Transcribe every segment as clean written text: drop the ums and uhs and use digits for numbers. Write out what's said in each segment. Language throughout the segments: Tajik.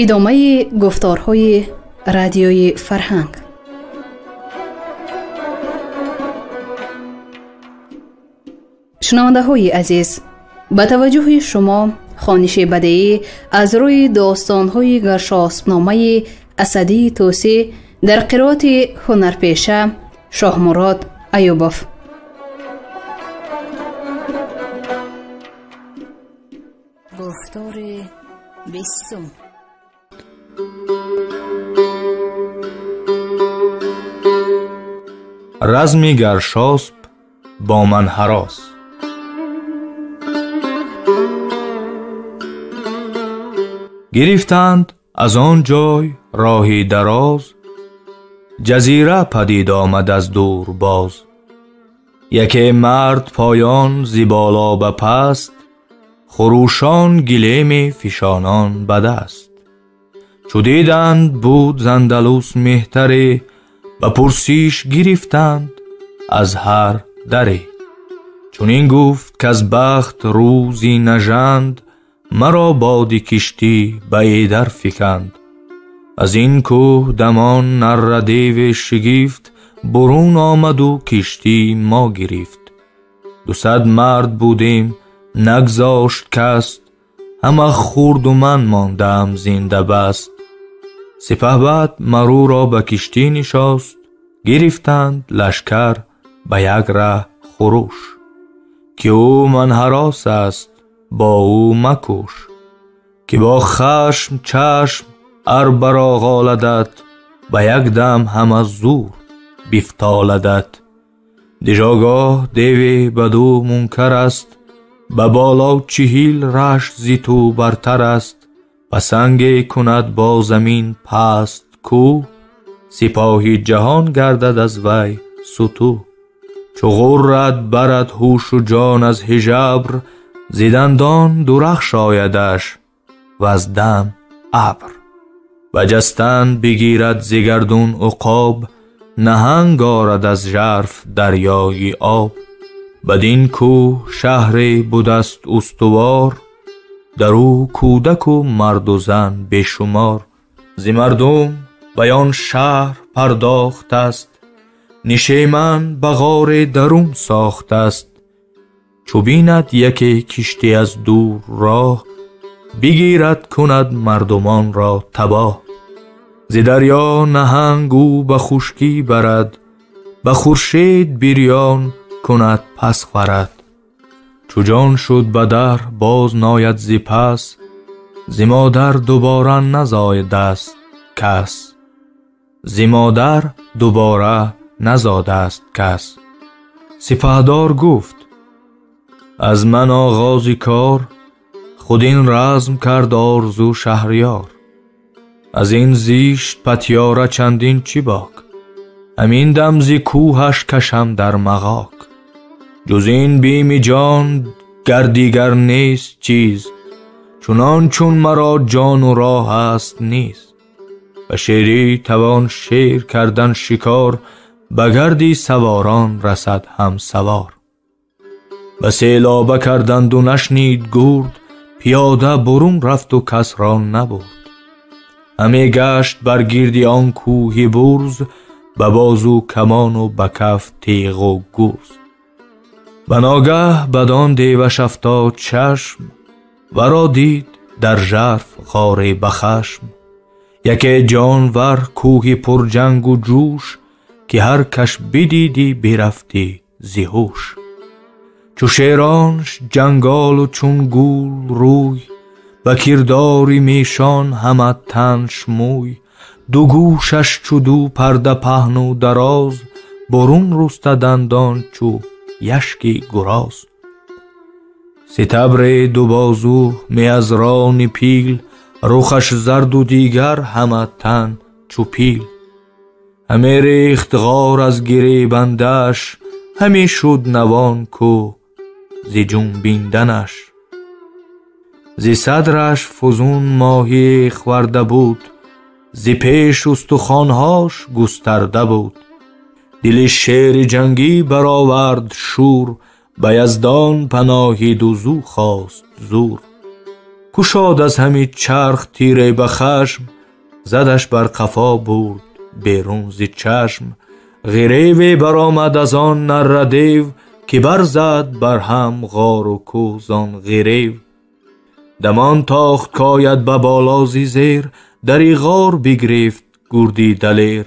Идомаи гуфторҳои радиои фарҳанг. Шунавандаҳои азиз, ба таваҷҷӯҳи шумо хониши бадеӣ аз рӯи достонҳои Гаршоспномаи Асадии Тӯсӣ дар қироати ҳунарпеша Шоҳмурод Аюбов. Гуфтори бистум. Разми Гаршосп бо ман ҳарос. Гирифтанд аз он ҷой роҳи дароз, ҷазира падид омад аз дур боз. Яке мард поён зи боло ба паст, хурӯшон гилеми фишонон ба даст. Чу диданд буд зандалус меҳтаре, ба пурсиш гирифтанд аз ҳар даре. Чунин гуфт каз бахт рӯзи нажанд, маро боди киштӣ ба эдар фиканд. Аз ин кӯҳ дамон нарра деви шигифт, бурун омаду киштӣ мо гирифт. 200 мард будем, нагзошт кас, ҳама хурду ман мондам зинда баст. Сипаҳбад маруро ба киштӣ нишост, гирифтанд лашкар ба як раҳ хурӯш. Ки ӯ манҳарос аст, бо ӯ макӯш, ки бо хашм чашм ар баро ғоладат, ба як дам ҳама зур бифтоладат. Дижогоҳ деве баду мункар аст, ба боло 40 раш зи ту бартар аст. Пасанге кунад бо замин паст кӯ, сипоҳи ҷаҳон гардад аз вай суту. Чу ғуррад барад ҳушу ҷон аз ҳижабр, зи дандон дурахш оядаш ваз дам абр. Ба ҷастан бигирад зи гардун уқоб, наҳанг орад аз жарф дарёи об. Бадин кӯҳ шаҳре будаст устувор, дар ӯ кӯдаку марду зан бешумор. Зи мардум баён шаҳр пардохтаст, нишеман ба ғоре дарун сохтаст. Чу бинад яке киштӣ аз дур роҳ, бигирад кунад мардумонро табоҳ. Зи дарё наҳанг ӯ ба хушкӣ барад, ба хуршед бирён кунад пас хӯрад. Чу ҷон шуд ба дар боз нояд зи пас, зи модар дубора назодаст кас. Зи модар дубора назодаст кас. Сипаҳдор гуфт: аз ман оғози кор, худ ин разм кард орзу шаҳриёр. Аз ин зишт патёра чандин чӣ бок, ҳамин дам зи кӯҳаш кашам дар мағок. Ҷуз ин бими ҷон гар дигар нест чиз, чунон чун маро ҷону роҳ аст низ. Ба шерӣ тавон шер кардан шикор, ба гарди саворон расад ҳам савор. Ба селоба карданду нашнид гурд, пиёда бурун рафту кас ро набурд. Ҳаме гашт бар гирди он кӯҳи бурз, ба бозу камону ба каф теғу гурз. Ба ногаҳ бадон деваш афтод чашм, варо дид дар жарф ғоре ба хашм. Яке ҷонвар кӯҳи пурҷангу ҷӯш, ки ҳар каш бидидӣ бирафтӣ зи ҳуш. Чу шеронш ҷанголу чун гул рӯй, ба кирдори мешон ҳама танш мӯй. Ду гӯшаш чу ду парда паҳну дароз, бурун руста дандон чу яшки гуроз. Ситабре ду бозу меаз рони пил, рухаш зарду дигар ҳама тан чу пил. Ҳаме рехт ғор аз гиребандааш, ҳаме шуд навон кӯ зи ҷунбинданаш. Зи садраш фузун моҳие хӯрда буд, зи пеш устухонҳош густарда буд. Дили шери ҷангӣ баровард шӯр, ба яздон паноҳиду зӯ хост зур. Кушод аз ҳами чарх тире ба хашм, задаш бар қафо бурд берун зи чашм. Ғиреве баромад аз он нарра дев, ки барзад бар ҳам ғору кӯҳ зон ғирев. Дамон тохт кояд ба боло зи зер, дари ғор бигирифт гурди далер.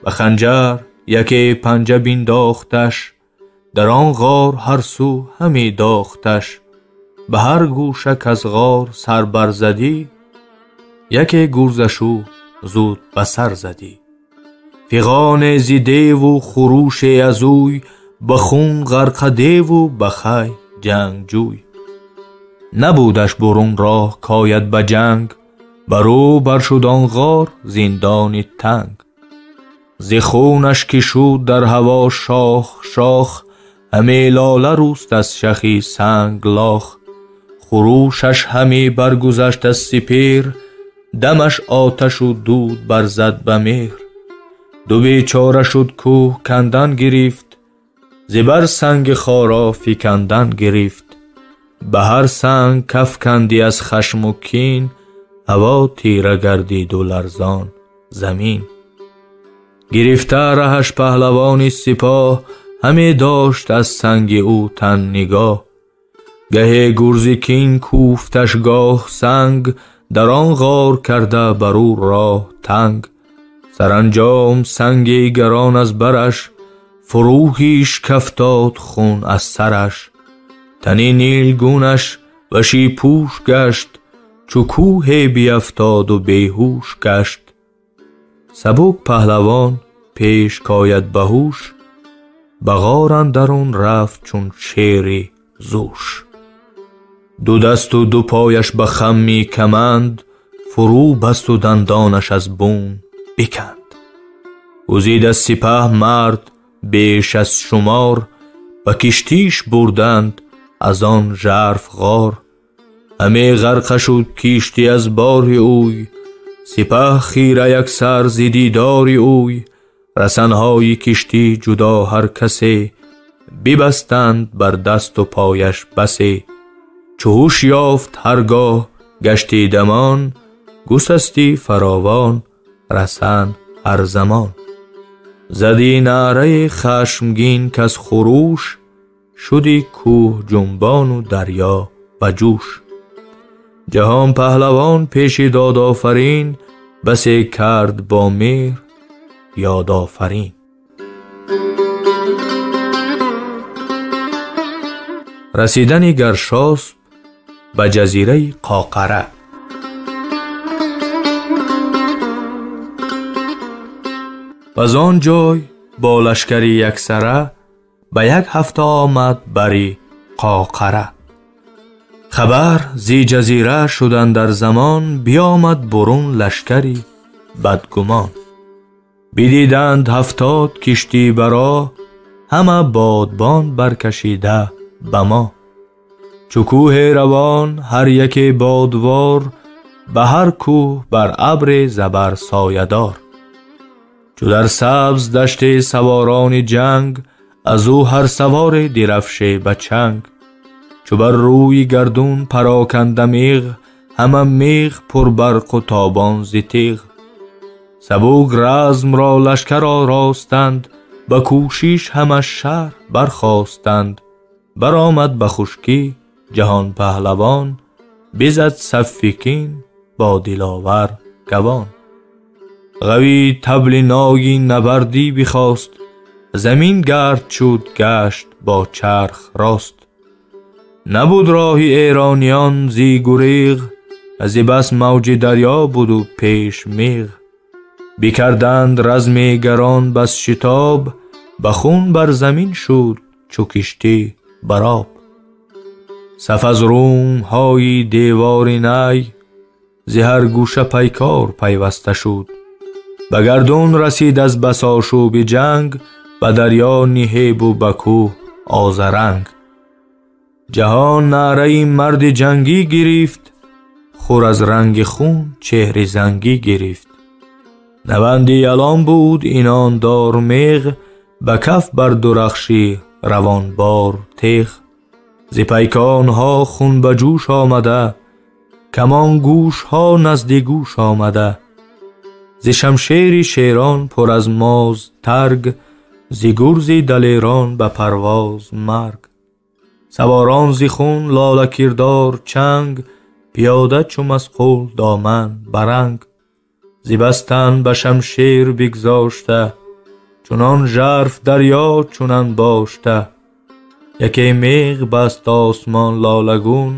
Ба ханҷар яке панҷа биндохташ, дар он ғор ҳар сӯ ҳаме дохташ. Ба ҳар гӯша каз ғор сар барзадӣ, яке гурзашу зуд ба сар задӣ. Фиғоне зи деву хуруше аз ӯй, ба хун ғарқа деву ба хай ҷангҷӯй. Набудаш бурун роҳ кояд ба ҷанг, бар ӯ баршуд он ғор зиндони танг. Зи хунаш кишуд дар ҳаво шох шох, ҳаме лола рӯст аз шахи санг лох. Хурӯшаш ҳаме баргузашт аз сипер, дамаш оташу дуд барзад ба меҳр. Ду бечора шуд кӯҳ кандан гирифт, зи бар санги хоро фикандан гирифт. Ба ҳар санг каф кандӣ аз хашму кин, ҳаво тира гардиду ларзон замин. Гирифта раҳаш паҳлавони сипоҳ, ҳаме дошт аз санги ӯ тан нигоҳ. Гаҳе гурзи кин кӯфташ гоҳ санг, дар он ғор карда бар ӯ роҳ танг. Саранҷом санги гарон аз бараш, фурӯҳиш кафтод хун аз сараш. Тани нилгунаш вашипӯш гашт, чу кӯҳе биафтоду беҳуш гашт. Сабук паҳлавон пеш кояд ба ҳуш, ба ғор андарун рафт чун шери зӯш. Ду дасту ду пояш ба хамми каманд, фурӯ басту дандонаш аз бун биканд. Гузид аз сипаҳ мард беш аз шумор, ба киштиш бурданд аз он жарф ғор. Ҳаме ғарқа шуд киштӣ аз бори ӯй, сипаҳ хира яксар зи дидори ӯй. Расанҳои киштӣ ҷудо ҳар касе, бибастанд бар дасту пояш басе. Чу ҳуш ёфт ҳаргоҳ гашти дамон, гусасти фаровон расан ҳар замон. Зади наъраи хашмгин каз хурӯш, шуди кӯҳ ҷунбону дарё ба ҷӯш. Ҷаҳон паҳлавон пеши додофарин, басе кард бо меҳр ёдофарин. Расидани Гаршосп ба ҷазираи Қоқара. Аз он ҷой бо лашкари яксара ба як ҳафта омад бари Қоқара. Хабар зи ҷазира шудан дар замон, биомад бурун лашкари бадгумон. Бидиданд 70 киштӣ баро, ҳама бодбон баркашида ба мо. Чу кӯҳе равон ҳар яке бодвор, ба ҳар кӯҳ бар абре забар соядор. Чу дар сабз даште саворони ҷанг, аз ӯ ҳар саворе дирафше ба чанг. Чу бар рӯи гардун пароканда меғ, ҳама меғ пурбарқу тобон зи теғ. Сабук размро лашкар оростанд, ба кӯшиш ҳама шаҳр бархостанд. Баромад ба хушкӣ ҷаҳон паҳлавон, бизад саффи кин бо диловар гавон. Ғави табли ноги набардӣ бихост, замин гард шуд гашт бо чарх рост. Набуд роҳи эрониён зи гуреғ, зи бас мавҷи дарё буду пеш меғ. Бикарданд разми гарон бас шитоб, ба хун бар замин шуд чу киштӣ бар об. Саф аз румҳои девори най, зи ҳар гӯша пайкор пайваста шуд. Ба гардун расид аз басошӯби ҷанг, ба дарё ниҳебу ба кӯҳ озаранг. Ҷаҳон наъраи марди ҷангӣ гирифт, хур аз ранги хун чеҳри зангӣ гирифт. Наванди ялон буд инон дор меғ, ба каф бар дурахши равонбор теғ. Зи пайконҳо хун ба ҷӯш омада, Камон гӯшҳо назди гӯш омада, зи шамшери шерон пур аз моз тарг, зи гурзи далерон ба парвоз марг. Саворон зи хун лола кирдор чанг, пиёда чу масқул доман баранг. Зи бастан ба шамшер бигзошта, чунон жарф дарё чунан бошта. Яке меғ баст осмон лолагун,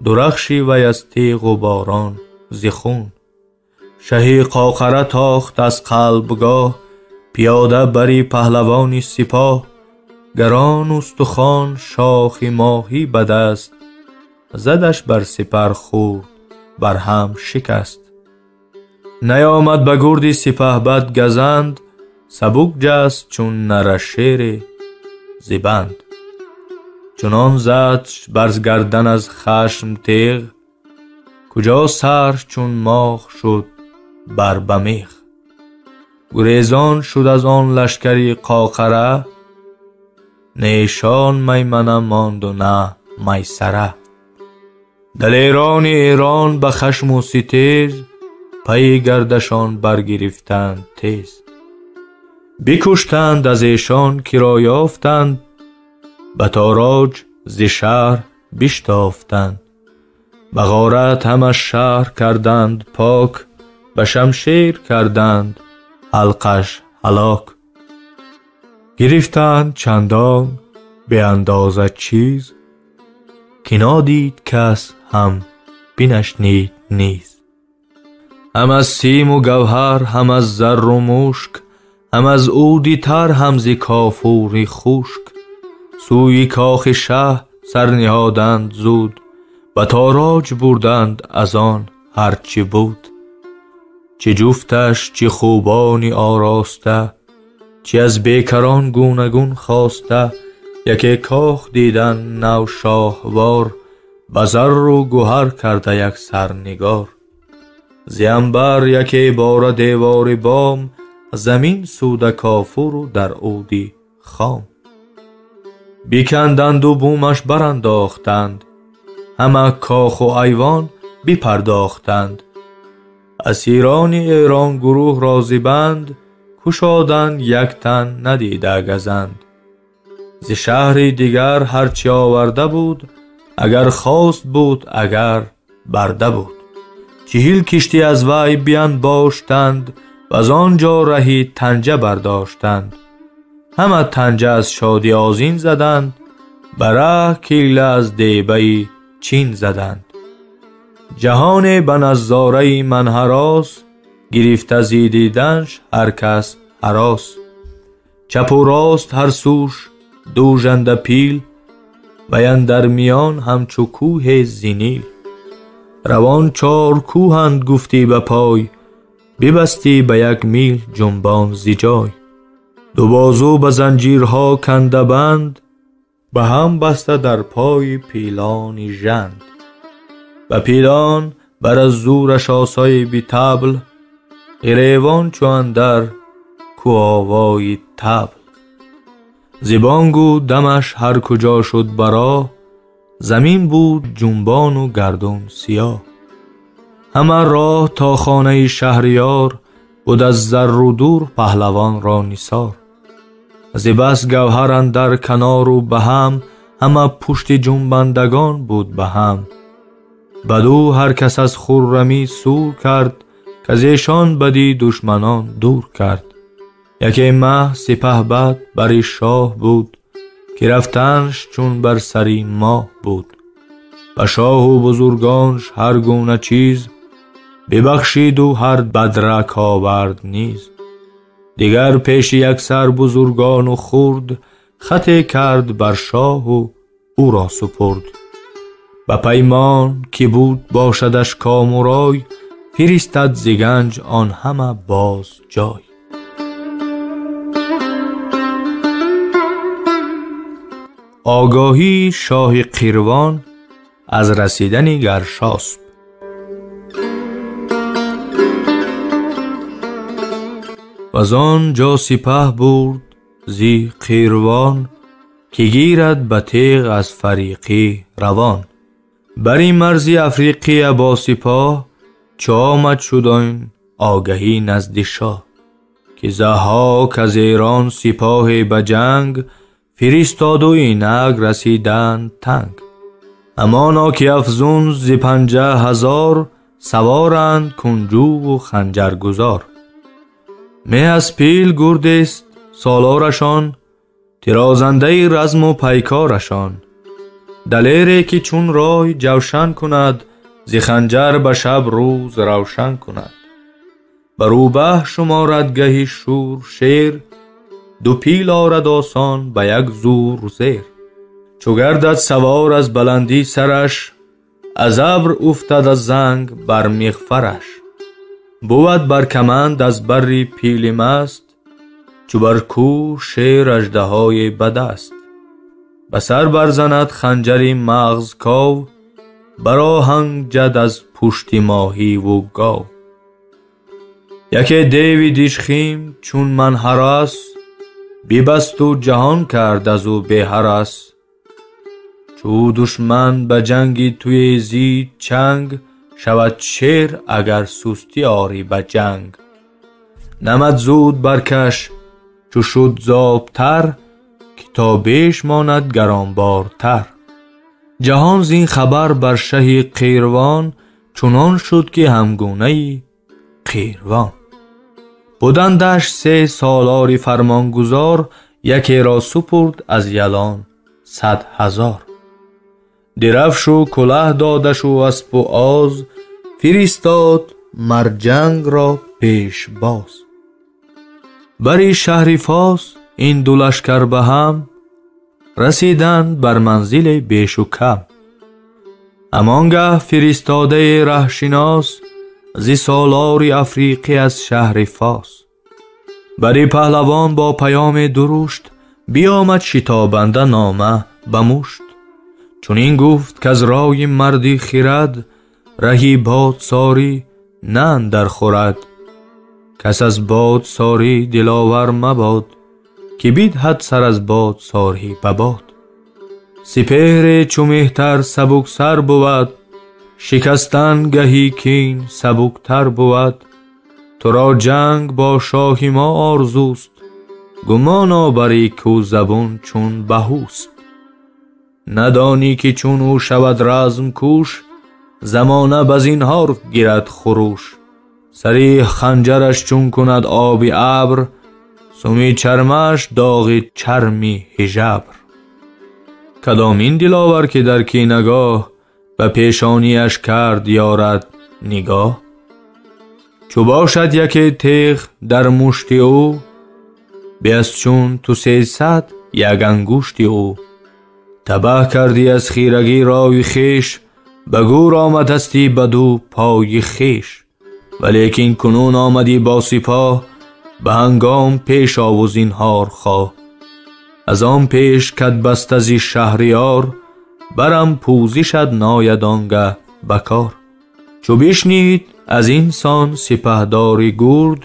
дурахши вай аз теғу борон зи хун. Шаҳи Қоқара тохт аз қалбгоҳ, пиёда бари паҳлавони сипоҳ. Гарон устухон шохи моҳӣ ба даст, задаш бар сипар хурд бар ҳам шикаст. Наёмад ба гурди сипаҳбад газанд, сабук ҷаст чун нара шере зи банд. Чунон зад бар гардан аз хашм теғ, куҷо сар чун моғ шуд бар ба меғ. Гурезон шуд аз он лашкари Қоқара, не эшон маймана монду на майсара. Далерони Эрон ба хашму ситез, пайи гардашон баргирифтанд тез. Бикуштанд аз эшон киро ёфтанд, ба тороҷ зи шаҳр биштофтанд. Ба ғорат ҳама шаҳр карданд пок, ба шамшер карданд ҳалқаш ҳалок. Гирифтанд чандон беандоза чиз, ки нодид кас ҳам бинашнид низ. Ҳам аз симу гавҳар, ҳам аз зарру мушк, ҳам аз уди тар, ҳам зи кофури хушк. Сӯи кохи шаҳ сар ниҳоданд зуд, ба тороҷ бурданд аз он ҳар чӣ буд. Чӣ ҷуфташ, чӣ хубони ороста, чӣ аз бекарон гунагун хоста. Яке кох дидан нав шоҳвор, ба зарру гуҳар карда як сарнигор. Зи анбар яке бора девори бом, замин суда кофуру дар уди хом. Биканданду бумаш барандохтанд, ҳама коху айвон бипардохтанд. Асирони Эрон гурӯҳро зи банд, кушоданд як тан надида газанд. Зи шаҳри дигар ҳар чӣ оварда буд, агар хост буд, агар барда буд. 40 киштӣ аз вай бианбоштанд, ваз он ҷо раҳи танҷа бардоштанд. Ҳама танҷа аз шодӣ озин заданд, ба раҳ кила аз дебаи чин заданд. Ҷаҳоне ба назораи ман ҳарос, гирифта зи диданш ҳар кас ҳарос. Чапу рост ҳар сӯш ду жанда пил, ва андар миён ҳамчу кӯҳе зи Нил. Равон 4 кӯҳанд гуфтӣ ба пой, бибастӣ ба як мил ҷунбон зи ҷой. Ду бозу ба занҷирҳо канда банд, ба ҳам баста дар пои пилони жанд. Ба пилон бар аз зӯраш осои битабл, гиревон чу андар кӯ овои табл. Зи бонгу дамаш ҳар куҷо шуд бароҳ, замин буд ҷунбону гардун сиёҳ. Ҳама роҳ то хонаи шаҳриёр, буд аз зарру дур паҳлавонро нисор. Зи бас гавҳар андар канору ба ҳам, ҳама пушти ҷунбандагон буд ба ҳам. Баду ҳар кас аз хуррамӣ сур кард, каз эшон бадӣ душманон дур кард. Яке маҳ сипаҳбад бари шоҳ буд, ки рафтанш чун бар сари моҳ буд. Ба шоҳу бузургонш ҳар гуна чиз, бибахшиду ҳар бадрак овард низ. Дигар пеши яксар бузургону хурд, хате кард бар шоҳу ӯро супурд. Ба паймон ки буд бошадаш кому рой, фиристад зи ганҷ он ҳама боз ҷой. Огоҳии шоҳи Қирвон аз расидани Гаршосп. Ваз он ҷо сипаҳ бурд зи Қирвон, ки гирад ба теғ аз фариқӣ равон. Бар ин марзи Африқия бо сипоҳ чу омад шуд он огаҳӣ назди шоҳ, ки Заҳҳок аз Эрон сипоҳе ба ҷанг фиристоду инак расиданд танг. Ҳамоно ки афзун зи 50,000 саворанд кунҷуву ханҷаргузор. Меҳ аз пил гурдест солорашон, тирозандаи разму пайкорашон. Далере ки чун рой ҷавшан кунад, зи ханҷар ба шаб рӯз равшан кунад. Бар ӯ баҳ шуморад гаҳи шӯр шер, ду пил орад осон ба як зур зер. Чу гардад савор аз баландӣ сараш, аз абр уфтад аз занг бар миғфараш. Бувад бар каманд аз барри пили маст, чу бар кӯҳ шер аждаҳои ба даст. Ба сар барзанад ханҷари мағзков, бар оҳанг ҷад аз пушти моҳиву гов. Яке деви дижхим чун манҳарас, бибасту ҷаҳон кард аз ӯ беҳарас. Чу душман ба ҷанги туе зид чанг, шавад шер агар сустӣ орӣ ба ҷанг. Намад зуд баркаш чу шуд зобтар, ки то беш монад гаронбортар. Ҷаҳон зин хабар бар шаҳи Қирвон чунон шуд ки ҳамгунаи Қирвон. Будандаш се солори фармонгузор, якеро супурд аз ялон 100,000. Дирафшу кулаҳ додашу аспу оз, фиристод марҷангро пешбоз. Бари шаҳри Фос ин ду лашкар ба ҳам расиданд бар манзили бешу кам. Ҳамонгаҳ фиристодаи раҳшинос зи солори Африқӣ аз шаҳри Фос. Бари паҳлавон бо паёми дурушт биомад шитобанда нома ба мушт. Чунин гуфт каз рои марди хирад, раҳи бод сорӣ на андар хӯрад. Кас аз бод сорӣ диловар мабод, ки бидҳад сар аз бод сорӣ ба бод. Сипеҳре чу меҳтар сабуксар бувад, шикастан гаҳи кин сабуктар бувад. Туро ҷанг бо шоҳи мо орзуст, гумон обарӣ кӯ забун чун баҳуст. Надонӣ ки чун ӯ шавад размкуш, замона ба зинҳор гирад хуруш. Сари ханҷараш чун кунад оби абр, суми чармааш доғи чарми ҳижабр. Кадомин диловар ки дар кинагоҳ ба пешонияш кард ёрад нигоҳ? Чу бошад яке теғ дар мушти ӯ, биаз чун ту 300 як ангушти ӯ. Табаҳ кардӣ аз хирагӣ рои хеш, ба гӯр омадастӣ ба ду пои хеш. Валекин кунун омадӣ бо сипоҳ, ба ҳангом пеш ову зинҳор хоҳ. Аз он пеш кад баста зи шаҳриёр, барам пӯзишат нояд онгаҳ ба кор. Чу бишнид аз ин сон сипаҳдори гурд,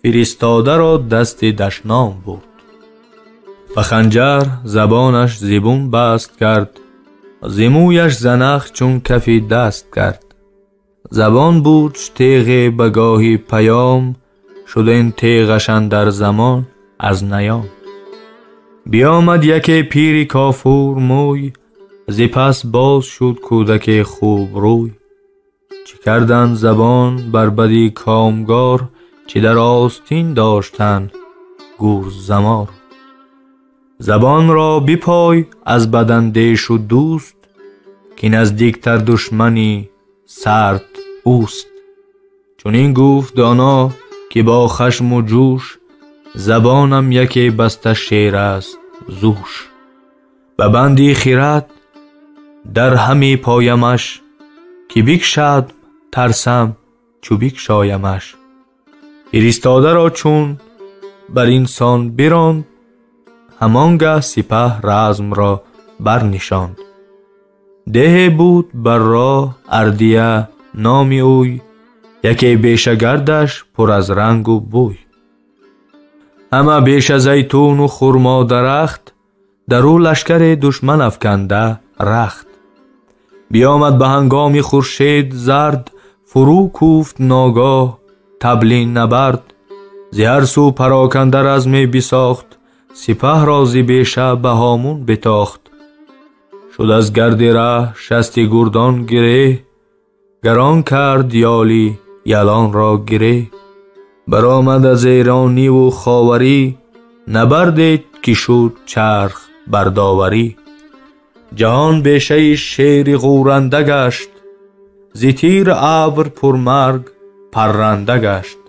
фиристодаро дасти дашном бурд. Ба ханҷар забонаш зибун баст кард, зи мӯяш занах чун кафи даст кард. Забон буд теғе ба гоҳи паём, шуд ин теғаш андар замон аз наём. Биомад яке пири кофур мӯй, зи пас боз шуд кӯдаке хубрӯй. Чӣ карданд забон бар бади комгор, чӣ дар остин доштанд гӯрзамор. Забонро бипой аз бадандешу дӯст, ки наздиктар душмани сард ӯст. Чунин гуфт доно ки бо хашму ҷӯш, забонам яке баста шер аст зӯш. Ба банди хирад дар ҳами поямаш, ки бикшад тарсам чу бикшоямаш. Фиристодаро чун бар инсон биронд, ҳамонгаҳ сипаҳ размро барнишонд. Деҳе буд бар роҳ Ардия номи ӯй, яке бешагардаш пур аз рангу бӯй. Ҳама беша зайтуну хурмо дарахт, дар ӯ лашкаре душман афканда рахт. Биомад ба ҳангоми хуршед зард, фурӯ кӯфт ногоҳ табли набард. Зи ҳар сӯ пароканда разме бисохт, сипаҳ ро зи беша ба ҳомун битохт. Шуд аз гарди раҳ шасти гурдон гиреҳ, гарон кард ёли ялонро гиреҳ. Баромад аз эрониву ховарӣ, набарде ки шуд чарх бардоварӣ. Ҷаҳон бешаи шери ғӯранда гашт, зи тир абр пурмарг парранда гашт.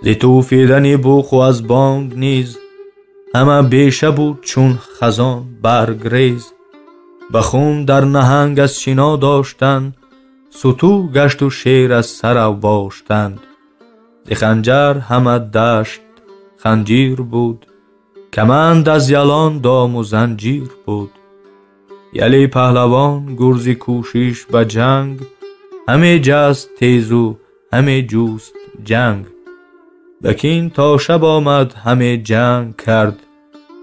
Зи тӯфидани буқу аз бонг низ, ҳама беша буд чун хазон барг рез. Ба хун дар наҳанг аз шино доштанд, сутӯ гашту шер аз сар авбоштанд. Зи ханҷар ҳама дашт ханҷир буд, каманд аз ялон дому занҷир буд. Яли паҳлавон гурзи кӯшиш ба ҷанг, ҳаме ҷаст тезу ҳаме ҷуст ҷанг. Ба кин то шаб омад ҳаме ҷанг кард,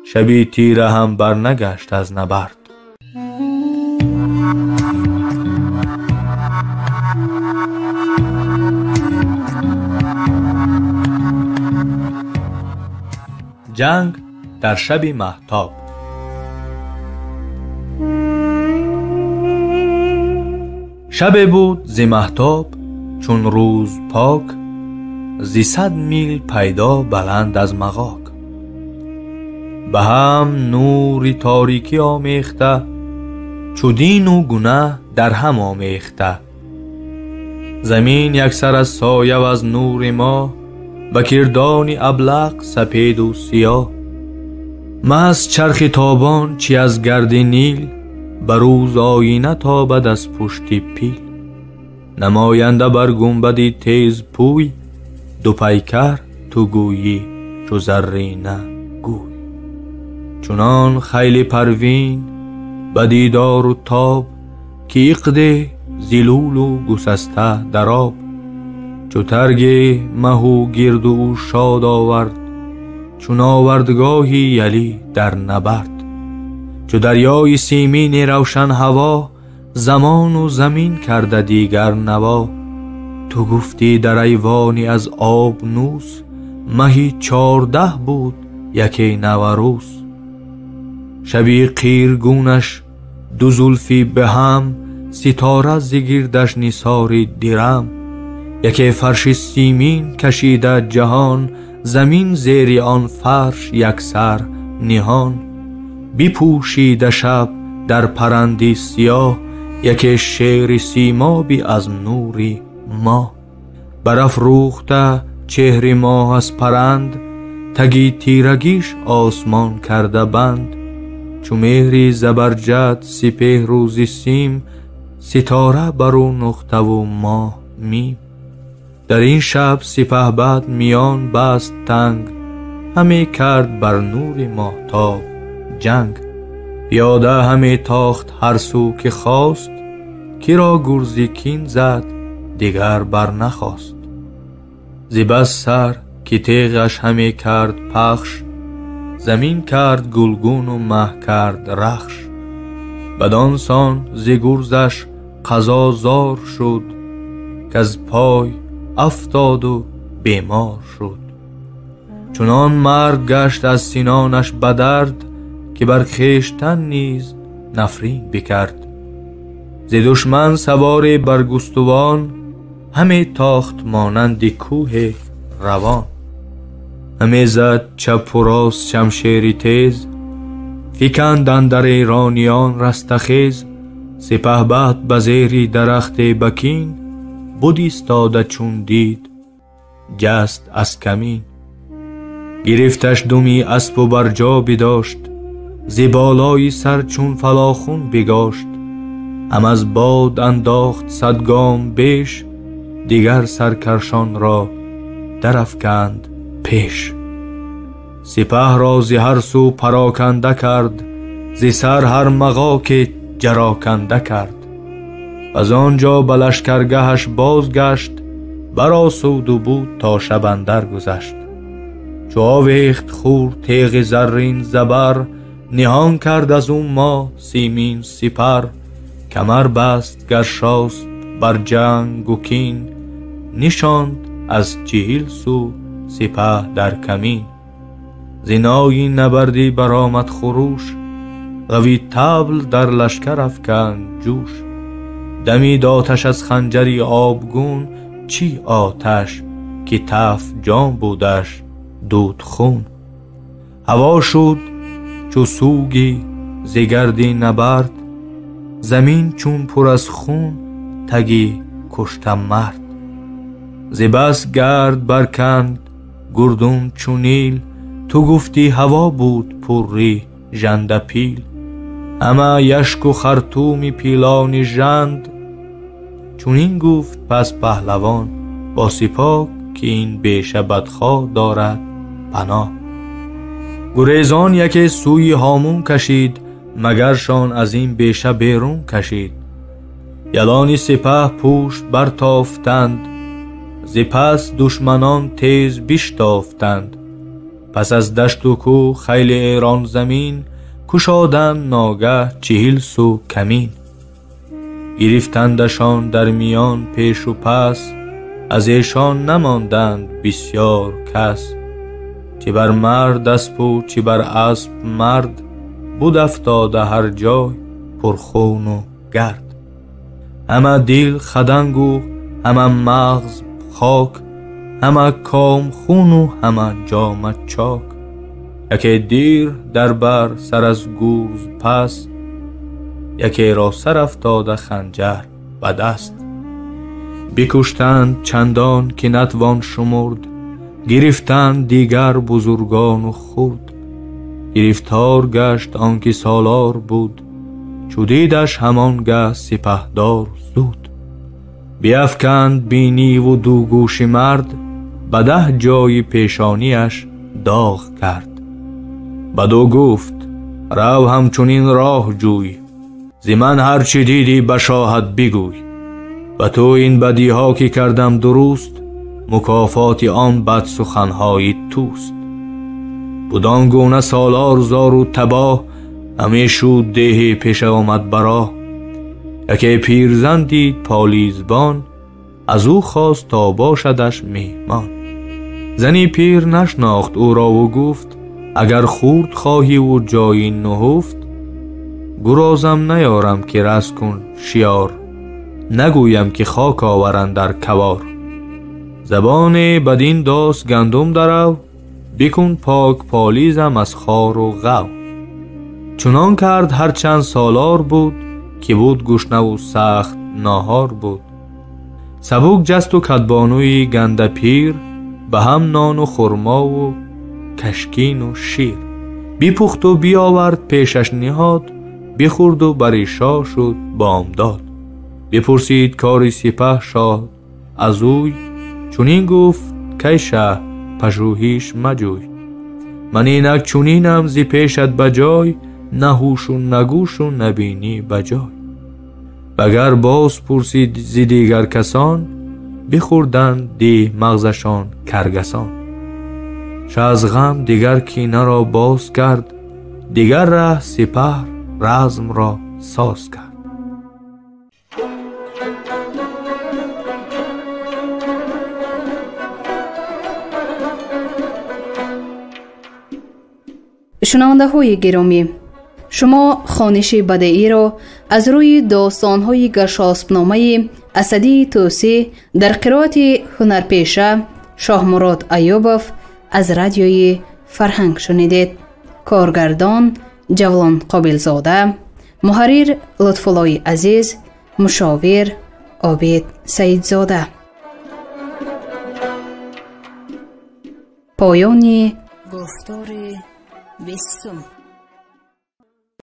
шаби тира ҳам барнагашт аз набард. Ҷанг дар шаби маҳтоб. Шабе буд зи маҳтоб чун рӯз пок, зи 100 мил пайдо баланд аз мағок. Ба ҳам нури торикӣ омехта, чу дину гунаҳ дар ҳам омехта. Замин яксар аз соя ва аз нури моҳ, ба кирдони аблақ сапеду сиёҳ. Маҳз чархи тобон чи аз гарди Нил, ба рӯз оина тобад аз пушти пил. Намоянда бар гунбади тез пӯй, ду пайкар ту гӯйӣ чу заррина гӯй. Чунон хайли парвин ба дидору тоб, ки иқде зилулу гусаста дар об. Чу тарги маҳу гирду ӯ шод овард, чун овардгоҳи ялӣ дар набард. Чу дарёи симини равшан ҳаво, замону замин карда дигар наво. Ту гуфтӣ дар айвони аз об нӯс, маҳи 14 буд яке наварӯс. Шаби қиргунаш ду зулфи ба ҳам, ситора зи гирдаш нисори дирам. Яке фарши симин кашида ҷаҳон, замин зери он фарш яксар ниҳон. Бипӯшида шаб дар паранди сиёҳ, яке шери симобӣ аз нури моҳ. Барафрӯхта чеҳри моҳ аз паранд, таги тирагиш осмон карда банд. Чу меҳри забарҷад сипеҳру зи сим, ситора бар ӯ нуқтаву моҳ мим. Дар ин шаб сипаҳбад миён баст танг, ҳаме кард бар нури моҳтоб ҷанг. Пиёда ҳаме тохт ҳар сӯ ки хост, киро гурзи кин зад дигар барнахост. Зи бас сар ки теғаш ҳаме кард пахш, замин кард гулгуну маҳ кард рахш. Бадон сон зи гурзаш қазо зор шуд, каз пой афтоду бемор шуд. Чунон марг гашт аз синонаш ба дард, ки бар хештан низ нафрин бикард. Зи душман саворе бар густувон, ҳаме тохт монанди кӯҳи равон. Ҳаме зад чапу рост шамшери тез, фиканд андар эрониён растахез. Сипаҳбад ба зери дарахте ба кин, буд истода чун дид ҷаст аз камин. Гирифташ думи аспу бар ҷо бидошт, зи болои сар чун фалохун бигошт. Ҳам аз бод андохт 100 гом беш, дигар саркаршонро дарафканд пеш. Сипаҳро зи ҳар сӯ пароканда кард, зи сар ҳар мағоке ҷароканда кард. Аз он ҷо ба лашкаргаҳаш бозгашт, баросуду буд то шаб андар гузашт. Чу овехт хӯр теғи заррин забар, ниҳон кард аз ӯ моҳ симин сипар. Камар баст Гаршосп бар ҷангу кин, нишонд аз 40 сӯ сипаҳ дар камин. Зинои набардӣ баромад хурӯш, ғави табл дар лашкар афканд ҷӯш. Дамид оташ аз ханҷари обгун, чӣ оташ ки таф ҷон будаш дуд хун. Ҳаво шуд чу сӯги зи гарди набард, замин чун пур аз хун таги кушта мард. Зи бас гард барканд гурдун чу нил, ту гуфтӣ ҳаво буд пурри жандапил. Ҳама яшку хартуми пилони жанд, чунин гуфт пас паҳлавон бо сипоҳ, ки ин беша бадхоҳ дорад паноҳ. Гурезон яке сӯи ҳомун кашид, магаршон аз ин беша берун кашид. Ялони сипаҳ пушт бартофтанд, зи пас душманон тез биштофтанд. Пас аз дашту кӯ хайли эрон замин, кушоданд ногаҳ 40 сӯ камин. Гирифтандашон дар миён пешу пас, аз эшон намонданд бисёр кас. Чӣ бар мард аспу чӣ бар асп мард, буд афтода ҳар ҷой пурхуну гард. Ҳама дил хадангу ҳама мағз хок, ҳама ком хуну ҳама ҷома чок. Яке дир дар бар сар аз гурз пас, якеро сар афтода ханҷар ба даст. Бикуштанд чандон ки натвон шумурд, гирифтанд дигар бузургону хурд. Гирифтор гашт он ки солор буд, чу дидаш ҳамон гаҳ сипаҳдор зуд. Биафканд биниву ду гӯши мард, ба 10 ҷои пешониаш доғ кард. Баду гуфт: рав ҳамчунин роҳ ҷӯй, зи ман ҳар чӣ дидӣ ба шоҳат бигӯй. Ба ту ин бадиҳо ки кардам дуруст, мукофоти он бад суханҳои туст. Буд он гуна солор зору табоҳ, ҳаме шуд деҳе пеша омад ба роҳ. Яке пирзан дид полизбон, аз ӯ хост то бошадаш меҳмон. Зани пир нашнохт ӯрову гуфт: агар хурд хоҳиву ҷои нуҳуфт, гурозам наёрам ки рас кун шиёр, нагӯям ки хок оваранд дар кавор. Забоне бадин дос гандум дарав, бикун пок полизам аз хору ғав. Чунон кард ҳарчанд солор буд, ки буд гушнаву сахт наҳор буд. Сабук ҷасту кадбонуи гандапир, ба ҳам нону хурмову кашкину шир. Бипухту биовард пешаш ниҳод, бихӯрду бари шоҳ шуд бомдод. Бипурсид кори сипаҳ шоҳ аз ӯй, чунин гуфт: кай шаҳ пажӯҳиш маҷӯй. Ман инак чунинам зи пешат ба ҷой, на ҳушу на гӯшу на бинӣ ба ҷой. Багар боз пурсид зи дигар касон, бихӯрданд ди мағзашон каргасон. Ша аз ғам дигар кинаро боз кард, дигар раҳ сипаҳ размро соз кард. Шунавандаҳои гиромӣ, шумо хониши бадеиро аз рӯи достонҳои Гаршоспномаи Асадии Тӯсӣ дар қироати ҳунарпеша Шоҳмурод Аюбов аз радиои Фарҳанг шунидед. Коргардон Ҷавлон Қобилзода, муҳаррир Лутфуллои Азиз, мушовир Обид Саидзода. Поёни гуфтори бистум.